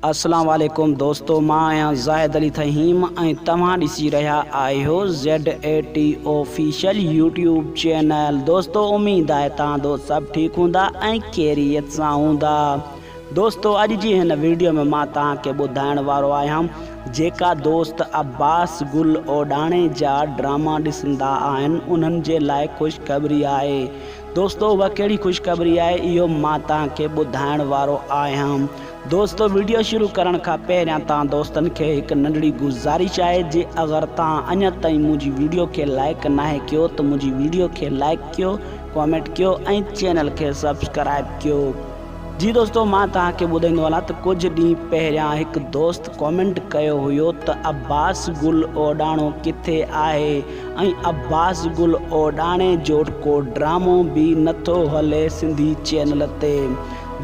اسلام عليڪم دوستو مان آهيان زاهد علي ٿهيم ۽ توهان ڏسي رهيا آهيو Z A T official YouTube channel دوستو اميد آهي توهان دوست سڀ ٺيڪ هوندا ۽ خيريت سان هوندا دوستو اڄ جي هن ويڊيو ۾ مان توهان کي ٻڌائڻ وارو آهيان جيڪا دوست عباس گل اوڏاڻي جا ڊراما ڏسندا آهن انهن جي لاء خوشخبري آهي دوستو اها ڪهڙي خوشخبري آهي اهو مان توهان کي ٻڌائڻ وارو آهيان. دوستو وڊيو شروع ڪرڻ کان پهريان توهان دوستن کي هڪ ننڍڙي گذارش آهي جي اگر توهان اڃا تائين منهنجي وڊيو کي لائيڪ ناهي ڪيو ته منهنجي وڊيو کي لائيڪ ڪيو ڪامينٽ ڪيو ۽ چينل کي سبسڪرائيب ڪيو. جي دوستو مان توهان کي ٻڌائيندو هلان ته ڪجهه ڏينهن پهريان هڪ دوست ڪامينٽ ڪيو هيو ته عباس گل اوڏاڻو ڪٿي آهي ۽ عباس گل اوڏاڻي جو ڪو ڊرامو به نٿو هلي سنڌي چينل تي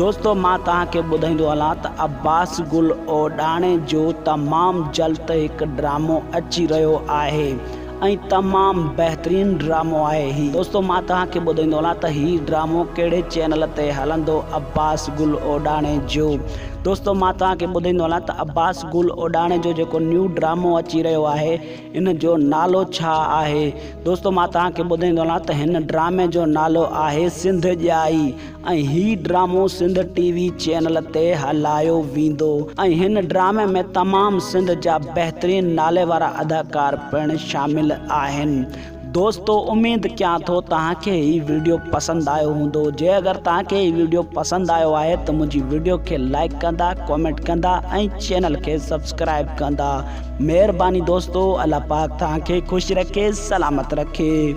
دوستو مان توهان کي ٻڌائيندو هلان ته عباس گل اوڏاڻي جو تمام جلد هڪ ڊرامو اچي رهيو آهي ۽ تمام بهترين ڊرامو آهي هي. دوستو مان توهان کي ٻڌائيندو هلان ته هي ڊرامو ڪهڙي چينل تي هلندو عباس گل اوڏاڻي جو دوستو مان توهان کي ٻڌائيندو هلان ته عباس گل اوڏاڻي جو جيڪو نيو ڊرامو اچي رهيو آهي ان جو نالو ڇا آهي دوستو مان توهان کي ٻڌائيندو هلان ته هن ڊرامي جو نالو آهي سنڌ ڄائي ۽ هي ڊرامو سنڌ ٽي وي چينل تي هلايو ويندو ۽ هن ڊرامي ۾ تمام سنڌ جا بهترين نالي وارا اداڪار پڻ شامل آهن دوستو اميد ڪيان ٿو توهان کي هي وڊيو پسند آيو هوندو جي اگر توهان کي هي وڊيو پسند آيو آهي ته منهنجي وڊيو کي لائيڪ ڪندا ڪامينٽ ڪندا ۽ چينل کي سبسڪرائيب ڪندا مهرباني دوستو الله پاڪ توهان کي خوش رکي سلامت رکي.